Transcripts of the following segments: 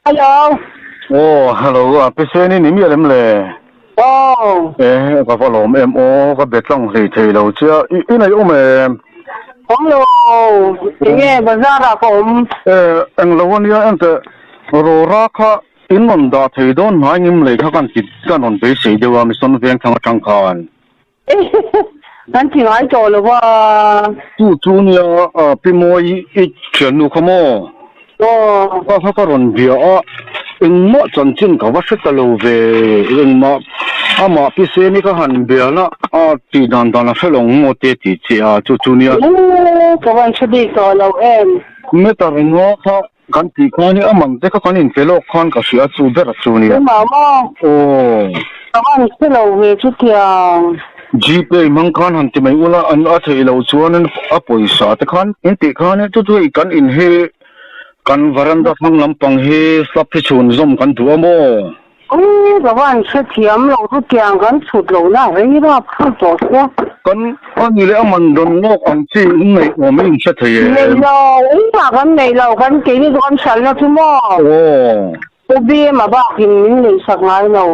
Hello. Aw, hello, a Piseni ni miah lem le? Aw. E, ka va lawm em aw, ka be tlang hlei thei lo che a, i i nei awm em? Awm lo, enge bazar ah ka awm. E, englo ania engteh, Rora kha in rawn dah thei dawn hnai ngim lei kha kan ti kan rawn beisei deuh a, Mission Vengthlang atang khan. Kan ti ngai tawh lo va. Chu chu nia Pi Mawi i thiannu kha maw? Aw. Ka kha ka rawn bia a, engmah chanchin ka va hre ta lo ve, engmah amah Pi Seni ka han bia la a tih dan dan a hre lo ngaw te tih che a, chu chu nia. Ka van hre bik tawh lo em. Meter ngaw kha Kan tih khan hi a man te kha kan inpe lawk khan ka hria chu ber a chu nia. Engmah maw? Aw. Ka han hre lo ve chutiang. Gpay hmang khan han ti mai ula an a theih loh chuan a pawisa te khan in tih khan hi chu chu hei kan in hi kan varanda hmang lampang hi slab hi chhun zawm kan duh a maw? Ui, ka van hrethiam lo chutiang kan chhut lohna rei rap phur tawh sia. Kan a ni leh a man dawn lawk ang chi in neih awm in hre thei em? Nei lo, engmah kan nei lo, kan keini chu kan hralhna chu maw? Aw. U BM a bakin min neihsak ngai lo.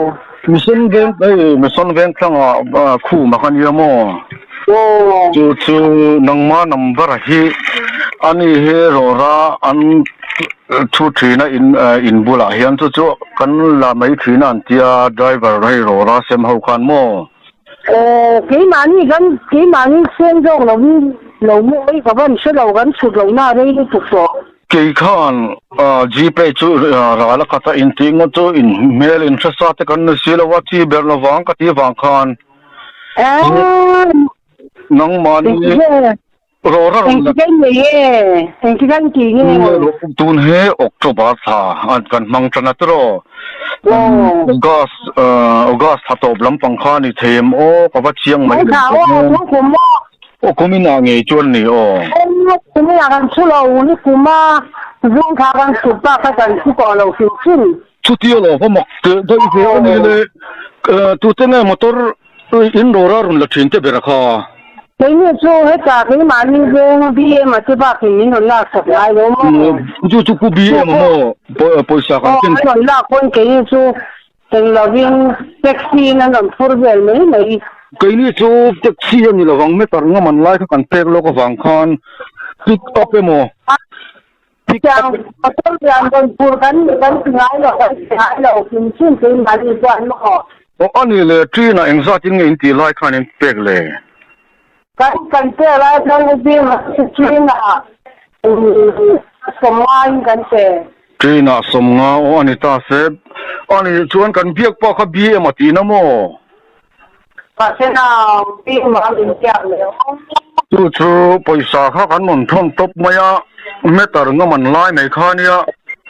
Mission veng, hei Mission veng tlangah khum a kha nia maw? Aw. Chu chu nangma number hi a ni hi rawra an thu thina in in bulah hian chu chu kan la mai thina an tia driver hei rawra sem ho khan maw. Aw keimahni kan keimahni seng zawk lo in lo maw i ka van hre lo kan chhut lo na rei lutuk tawh. Kei khan Gpay chu ral a khat a intih ngawt chu in hmel in hre sa te kan ni si lo a chi ber lovang ka tih vang khan. Nangmahni rawra rawn la. Tun hi October thla kan hmang tan a tiraw. August August thla tawp lampang kha a ni thei em aw ka va chiang mai lo. Aw kum inah ngei chuan ni aw. Kum inah kan thu lo ni kum a zung thla kan thut bak kha kan thu tawh lo hrim hrim. Chutia lo va mak teh daih ve a ni le. Tute nge motor in rawra rawn la thin te ber kha? Keini chu heta keimahni veng BM a te bakin min rawn lak sak ngai lo maw? Chu chu pu BM a maw pawisa kan ken. Aw an rawn lak pawn keini chu eng lovin taxi in an rawn phur vel mai mai. Keini chu taxi a ni lovang meter ngam an lai kha kan pek lawk avang khan pick up emaw Tiang motor lian rawn phur kan kan ti ngai lo kan ti ngai lo hrim hrim keimahni chuan maw. Aw a ni le ṭin ah engzat in nge in tih lai khan in pek le? Kan kan pek lai chuan u bim a si ṭin ah sawmnga in kan pe. Ṭin ah sawmnga aw a ni ta se. A nih chuan kan biak pawh kha BM a tihna maw? Mahse nau bim a min biak leh aw. Chu chu pawisa kha kan rawn thawn tawp mai a, meter nga man lai mai kha nia,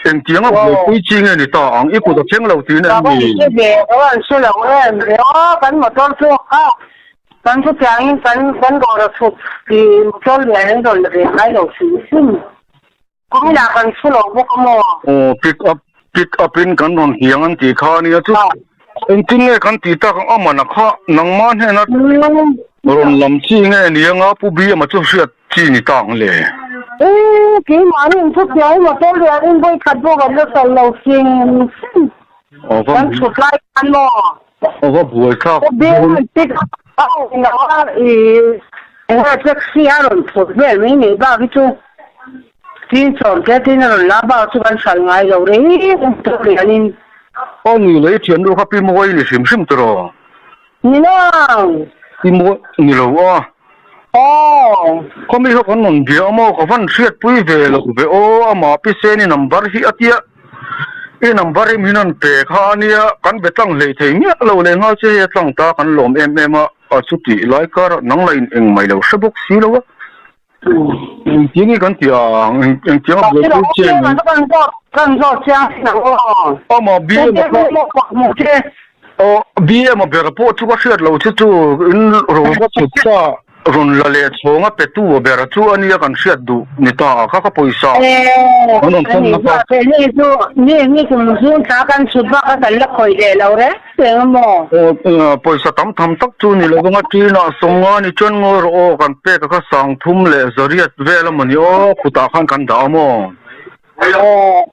engtiang a buaipui chi nge ni ta ang, i kut a thleng lo tiin em ni? Ka van hre ve, ka van hre lo em ve aw, kan motor chu kha kan chutiangin kan kan dawr a chhuk tih motor lian an rawn la ve ngai lo hrim hrim. Kuminah kan thu lo bawk a maw? Aw, pick up, pick up in kan rawn hiang an tih kha ania chu. Engtin nge kan tih tak ang a man a kha nangmah hnena rawn lam chi nge ni anga Pu BM-a chu hriat chi ni ta ang le? Ee, keimahni in thu piang motor lian in vawi khat pawh kan la sal lo hrim hrim. Kan thut lai khan maw? A va buai thlak. Pu BM-a pick up a awm lo a, ih enge taxi a rawn phur vel mai mai bak hi chu. Tin sawm te tin a rawn la bak chu kan hralh ngai lo reng tur lianin. Aw ni lei thiannu kha Pi Mawi ni hrim hrim tiraw? Ni lo. Pi Mawi ni lo a. Aw. Khawmi kha kan rawn bia a maw? Ka van hriatpui ve lo ve aw, amah Pi Seni number hi a tia. I number hi min rawn pe kha a nia, kan be tlang hlei thei miah lo leh nghal che hei a tlang ta kan lawm em em a, a chutih lai karah nang lah in engmah i lo hre bawk si lo a. Engtiang nge kan tih ang? Engtiang a buaipui che ang? Kan zawt chiang si lo aw. Ama BM a kha Aw BM a ber pawh chu ka hriat lo che chu in ro va chhut ta rawn la leh chhawng a petu a ber chu a nia kan hriat duh ni ta a kha ka pawisa an rawn thawn na kha. Ni chu ni ni kum zung thla kan chhut bak a kan la khawih leh lo reng. Eng maw? Aw, pawisa tam tham tak chu ni lo vang a, ṭinah sawnga ni chuan ngawi rawh aw, kan pek a kha sangthum leh zariat vel a maw ni aw, khutah khan kan dah a maw? Aw.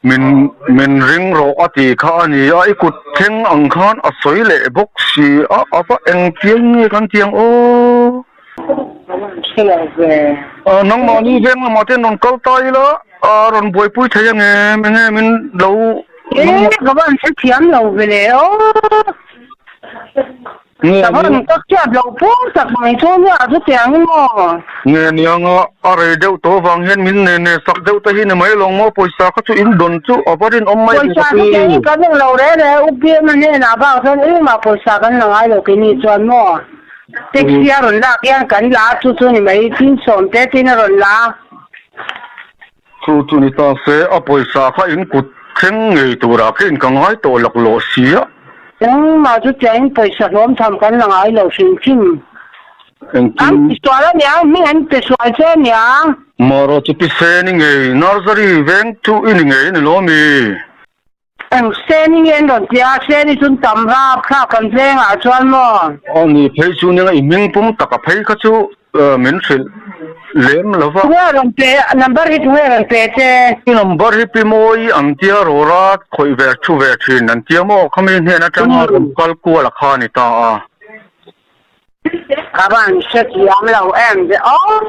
Min min ring rawh a tih kha a ni a, i kut thleng ang khan a sawi leh bawk si a, a va engtiang nge kan ti ang aw? Hre lo ve. Nangmahni veng lamah te rawn kal ta ila, a rawn buaipui thei ang em? Enge min lo. E, ka va han hrethiam lo ve le aw. Ka van ka hriat loh pur tak mai chu nia chutiang in maw? Nge nianga a rei deuh tawh vang hian min ne ne sak deuh te hi ni mai lawng maw pawisa kha chu in dawn chu a va rinawm mai ve ka pi. Pawisa chu kei kan eng lo re re U Biama hnenah bak chuan engmah pawisa kan la ngai lo keini chuan maw taxi a rawn lak hian kan la a chu chu ni mai tin sawm te tin a rawn la a. Chu chu ni ta se, a pawisa kha in kut thleng ngei turah kha in ka ngai tawh laklawh si a. Engmah chu tiangin pawisa hlawm tham kan la ngai lo hrim hrim. Engtin? An ti sual a nia, hming an pe sual che a nia. Mawraw chu pi se ni ngei, nursery veng chu i ni ngei a ni lo mi? Eng Seni nge an rawn ti a, Seni chu tam rap thlak kan vengah chuan maw? Aw ni phei chu nia i hming pum taka phei kha chu min hrilh lem lo va. Tunge rawn pe, number hi tunge rawn pe che? I number hi Pi Mawi an tia rawra khawih ve thu ve thin an tia maw? Khami hnen atanga rawn kal kual a kha a ni ta a. Ka van hrethiam lo em ve aw.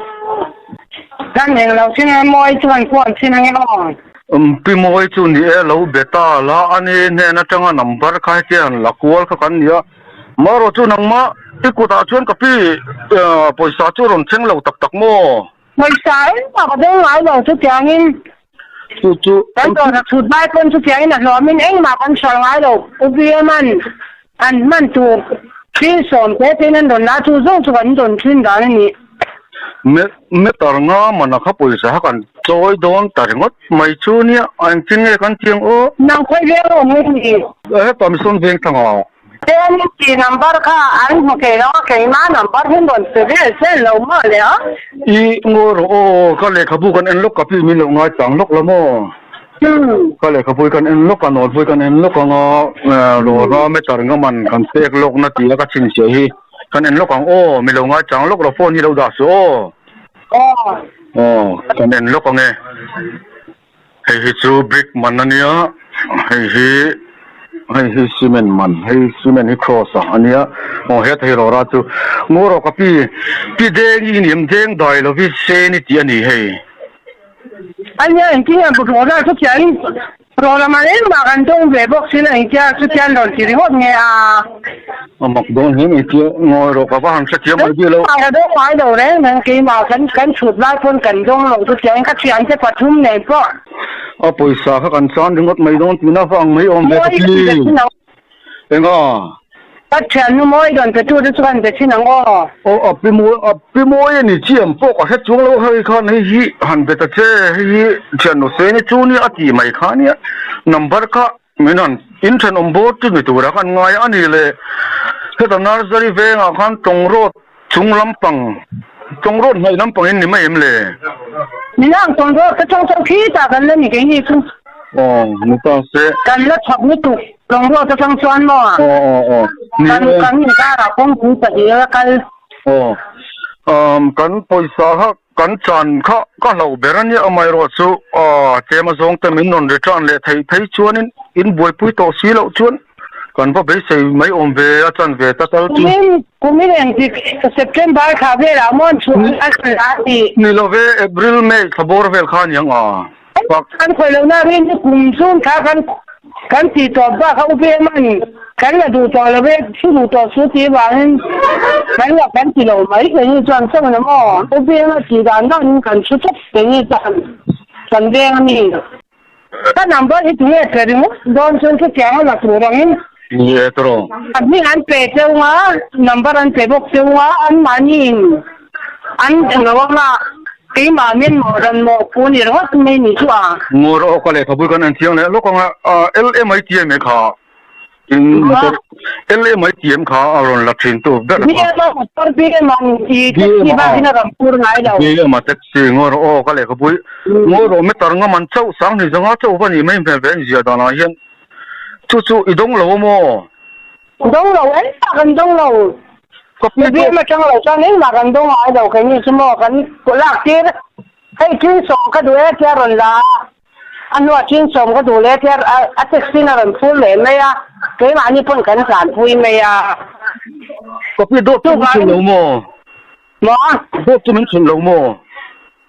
Kan eng lo chin e Mawi chu kan phone chin ange aw. Pi Mawi chu ni e lo be ta la a ni hnen atanga number kha hetiang la kual kha kan ni a. Marawh chu nangmah i kutah chuan ka pi pawisa chu rawn thleng lo tak tak maw? Pawisa engmah ka dawng ngai lo chutiangin Chu chu kan dawr a chhut lai pawn chutiangin a hlawmin engmah kan hrual ngai lo. U Biaman an hman tur thil sawm te tein an rawn la chu zawng chu kan dawn thin dan a ni. Meter nga mana kha pawisa kha kan chawi dawn ta ringawt mai chu nia engtin nge kan ti ang aw. Nang khawi veng awm nge ni? Heta Mission Vengthanga. Ten i number kha an hmu thei lo a, keimah number hi rawn pe vel zel lo maw le a? I ngawi rawh aw, ka lehkhabu kan en lawk ka pi min lo ngai chang lawk lo maw? Ka lehkhabu hi kan en lawk a, note hi kan en lawk ang a, rawra meter nga man kan pek lawk na tia ka chhinchhiah hi kan en lawk ang aw, mi lo ngai chang lawk rawh phone hi lo dah suh aw. Aw, kan en lawk ang e. Hei hi chu brick man a nia, hei hi hei hi cement man, hei cement hi cross a ania, aw he thei rawra chu ngaw rawh ka pi pi deng i niam deng dai lovi sen i tih a ni hei. Ania engtin nge bu rawra chu chiahin rawra man engmah kan dawng ve bawk sin a engtia chutian rawn ti ringawt nge a. A mak dawn hle mai tia ngawi rawh ka va han hrethiam mai bik lo. Ka dawng ngai lo reng reng keimah kan kan chhut lai pawn kan dawng lo chu chiang ka thiante pathum nen pawh. A pawisa kha kan chan ringawt mai dawn tihna va ang mai awm ve ka ti. Enga? Ka thiannu mawi dawn pe tu te chu kan be thin ang aw. Aw a pi mawi a pi mawi a ni chiam pawh ka hre chuang lo hei khan hei hi han be ta che hei hi thiannu seni chu nia a tih mai kha nia number kha Min han in thenawm bawr chu ni tura kan ngai a ni le. Heta nursery vengah khan tawng road chung lampang, tawng road hnaih lampang in ni mai em le? Ni lang tawng road ka chang chang khi tah kan la ni kei ni chu. Aw, ni ta se. Kan la chhawk lutuk tawng road atang chuan maw? Aw, aw, aw. Ni e. Kan inkarah kawngpui pahnih a kal. Aw, kan pawisa kha Kan chan kha ka hlauh ber a nia, amaherawh chu tlem a zawng te min rawn return leh theih phei chuanin in buaipui tawh si loh chuan kan va beisei mai awm ve a chan ve ta tal chu. Kumin kumin engtik September thla velah maw an chhuah a an la tih? Ni lo ve, April, May thla bawr vel kha aniang a. Kan khawih lohna rin hi kum chhung thla kan kan tih tawp bak a UPM an kan la duh tawh lo e, thu duh tawh su tih avangin kan la kan ti lo mai keini chuan chaw na maw UPM a tih dan danin kan thu tawp keini chuan kan veng a mi. Ka number hi tunge pe ringawt dawn chuan chutiang a la tur angin. Ni e tawrh. A hming an pe cheu nga, number an pe bawk cheu nga, anmahni in an lo anga keimah min maw ran maw pu ni ringawt mai ni chu a. Ngawr awk a lehkhabu kan en chiang leh lawk anga LMI TM e kha in motor LMI TM kha a rawn la thin tu ber kha. BM a motor BM a i taxi bakin a rawn pur ngai lo. BM a taxi ngawr awk a lehkhabu ngawr awm e tar ngam an chauh sang hnih zanga chauh va nih mai hmel ve an zia danah hian. Chu chu i dawng lo a maw? Dawng lo, engmah kan dawng lo. Ka pi chu. Biam atang lo chuan engmah kan dawng ngai lo keini chu maw kan lak tir. Hei thil sawm ka duh e tia rawn la a. A hnuah chin sawm ka duh leh tia a taxi in a rawn phur leh mai a, keimahni pawn kan tlanpui mai a. Ka pi dawt chu min chhun lo maw? Maw? Dawt chu min chhun lo maw?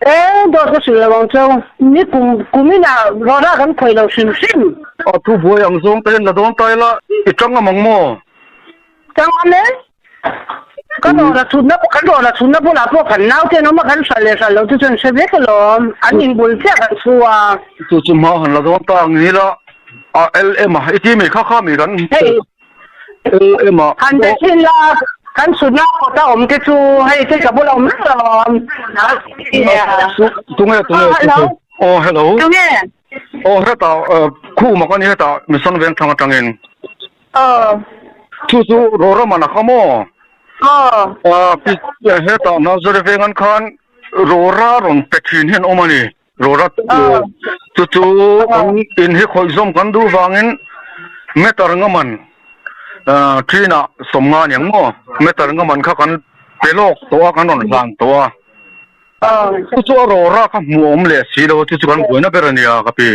E, dawt ka hrilh lo ang cheu. Ni kum kum inah rawra kan khawih lo hrim hrim. A thu buai ang zawng te hian la dawn ta ila i tang am ang maw? Tang am e. Ka rawra chhutna kan rawra chhutna bulah pawh kan nau te an awm a, kan hralh leh hralh lo te chu an hre vek alawm. An inbul chiah kan chhu a. Chu chu hma han la dawn ta ang ila a LM a i ti mi kha kha mi kan Hei. LM a. Han be thin la, kan chhutna kawta awm te chu hei te ka bula awm reng alawm. Tunge tunge Hello. Aw hello. Tunge. Aw hetah khuma ka ni hetah Mission Vengthlang atangin. Aw. Chu chu Rawraman a kha maw? Aw. Hetah Nazare Vengan khan Rawra rawn pe thin hian awm a ni. Rawra chu chu kan in hi khawih zawm kan duh vangin meter nga man thinah sawmnga aniang maw? Meter nga man kha kan pe lawk tawh a, kan rawn hlan tawh a. Chu chu a rawra kha hmuh awm leh si lo, chu chu kan buaina ber a nia ka pi.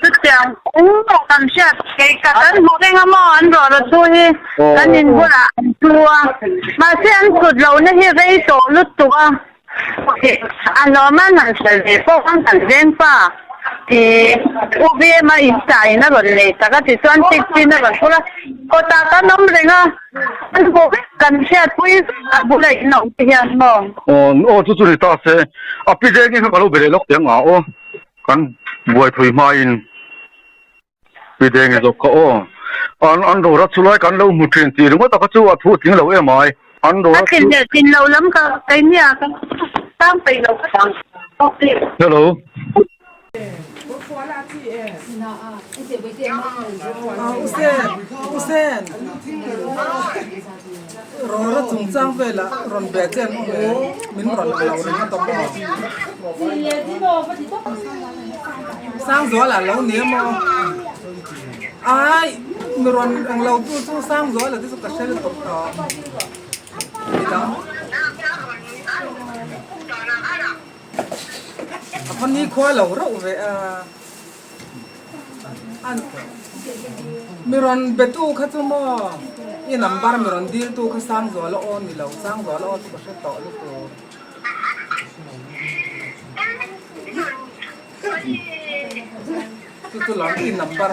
Chutiang engmah kan hriat kei ka kan hmu reng a maw an rawra chu hi kan in bulah an chu a, mahse an kut lohna hi rei tawh lutuk a. A lawm a han hrilh ve pawh khan kan veng pa i U Vema in ta in a rawn nei tak a tichuan taxi in a rawn phur a, kawtah kan awm reng a, kan hmuh vek kan hriatpui vek a bula in awm te hian maw. Aw aw chu chu ni ta se, a pi Jengi kha ka lo be leh lawk teh ang a aw, kan buai thui hmain. Pi Dengi zawk kha aw. An an rora chu lai kan lo hmu thin tih ringawt a kha chu a thu tling lo em ai. An rora chu. A tlin leh tlin lo lam ka kei nia ka tang peih lo ka tang bawk tih. Hello. U Sen, Rora chungchang velah rawn be che an awm em? Min rawn ang lo ringawt a maw? Sangzuala lo ni emaw? Ai, mi rawn ang lo tu chu Sangzuala te chu ka hre lutuk tawh. Midang. A va nikhua lo reuh ve a. An mi rawn be tu kha chu maw i number mi rawn dil tu kha Sangzuala aw ni lo, Sangzuala aw chu ka hre tawh lutuk. Chu chu lam i number.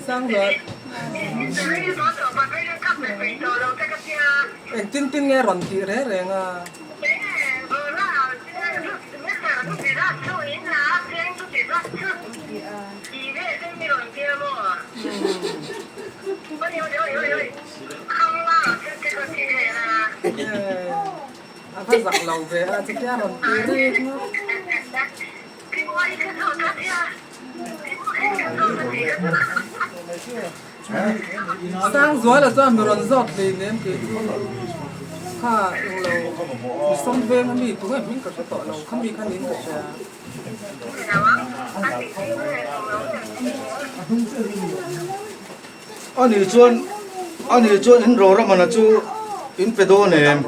Sangzual. Engtin tin nge rawn tih reng reng a? A va zak lo ve a, chutia rawn ti rik ngawt. Sangzuala chuan mi rawn zawt hlei nem kei chu kha englo mi sawm veng a mi tunge hming ka hre tawh lo kha mi kha niin ka hria. Ani chuan ani chuan in rawramana chu in pe dawn em?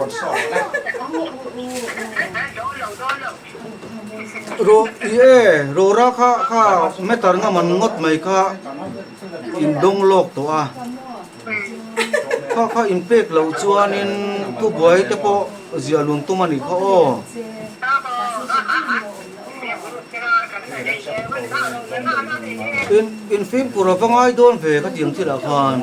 Ro i e rawra kha kha meter nga man ngawt mai kha in dawng lawk tawh a kha kha in pek loh chuanin thubuai te pawh ziah lun tum a nih kha aw. In in fimkhur a va ngai dawn ve ka tiang thilah khan.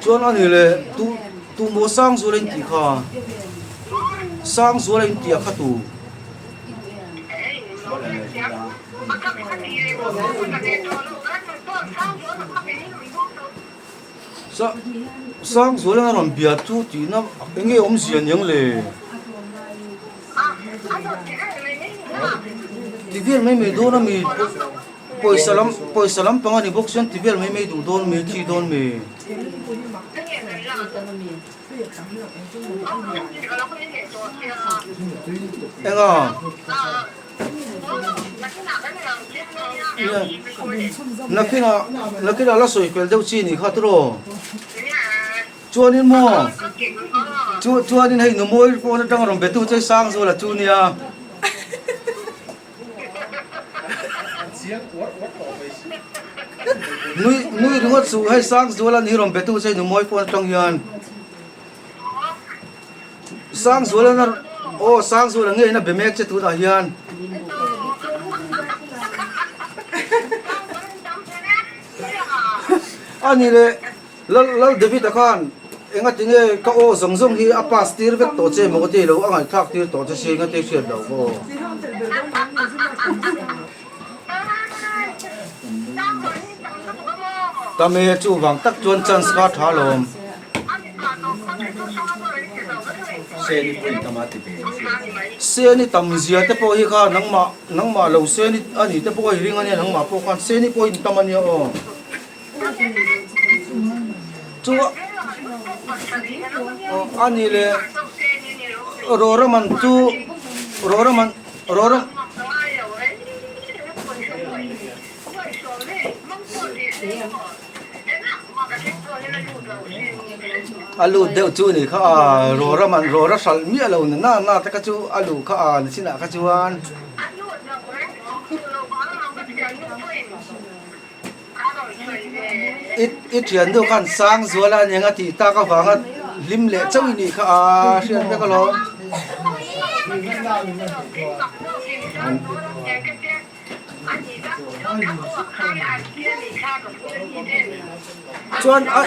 Chuan a ni le tu tu maw Sangzuala in tih kha Sangzuala in tih a kha tu. Sangzuala a rawn bia chu tihna eng nge awmzia niang le? Ti vel mai mai dawn a mi pawisa lam pawisa lampang a ni bawk chuan ti vel mai mai duh dawn mi thi dawn mi. Enga? Nakinah nakinah la sawi fel deuh chi ni kha tiraw? Chuanin maw chu chuanin hei numawi phone atanga rawn betu che Sangzuala chu nia. Nui nui ringawt suh hei Sangzuala ni rawn betu che numawi phone atang hian. Sangzuala na aw Sangzuala ngei na be mek che tunah hian. Ani le Lal Lal David-a khan enga tinge ka aw zawng zawng hi a pass tir vek tawh che maw ka ti lo, a ngaihthlak tir tawh che si enga te hriat loh ka aw. Tame chuvang tak chuan chance kha tha lawm. Seni tam zia te pawh hi kha nangmah nangmah lo seni a nih te pawh hi ring ania nangmah pawh khan seni pawh hi tam ania aw. Chu a ni le Rawraman chu Rawraman Rawram A lut deuh chu ni kha a Rawraman Rawra hralh miah lo na na te kha chu a luh kha a ni chinah kha chuan. I thiannu khan Sangzuala a nia tih tak avanga hlim leh chauh i nih kha a hriat vek alawm. Chuan a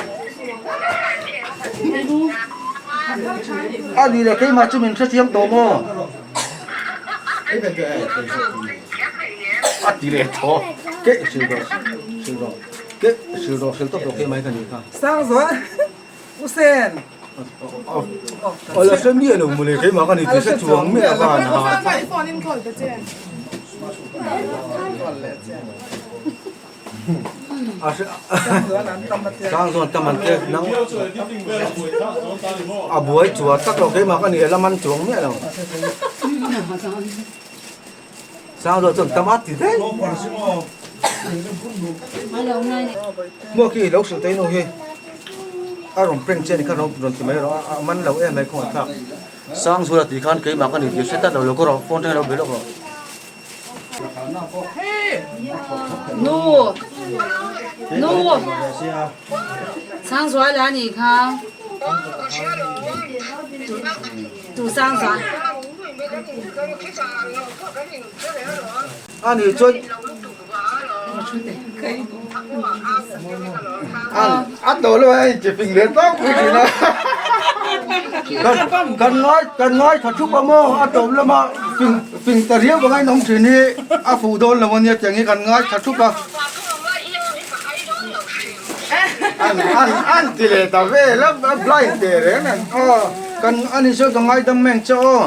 a nih leh keimah chu min hrethiam tawh maw? A ti leh tho. Ke hril rawh hril rawh ke hril rawh hril tawp rawh ke mai ka nih kha. Sangzual Usen. Aw la hre miah lo mawle keimah ka ni tih hre chuang miah a van ha. Sangzual tam an tlek nang a buai chua tak lo keimah ka ni a la man chuang miah lo. Sangzual chuan tam a ti daih. Maw khi lo hrilh tei nu hi a rawn prank che ni kha rawn ti mai rawh a man lo em mai khawngaih thlak. Sangzual a tih khan keimah ka ni tih hre tlat lo lo ka rawh phone atangin lo be lawk rawh. Nu nu Sangzual a nih kha tu Sangzual. A nih chuan a tawh lo a inti fing leh tawk pui thin a kan ngai kan ngai tha thup a maw a tawp lama fing fing ta riau anga in awm thin hi a fuh dawn lo ania tiang hi kan ngai tha thup a an an an ti leh ta vel a blind teh reng a kan ani chuan ka ngaidam meng che aw.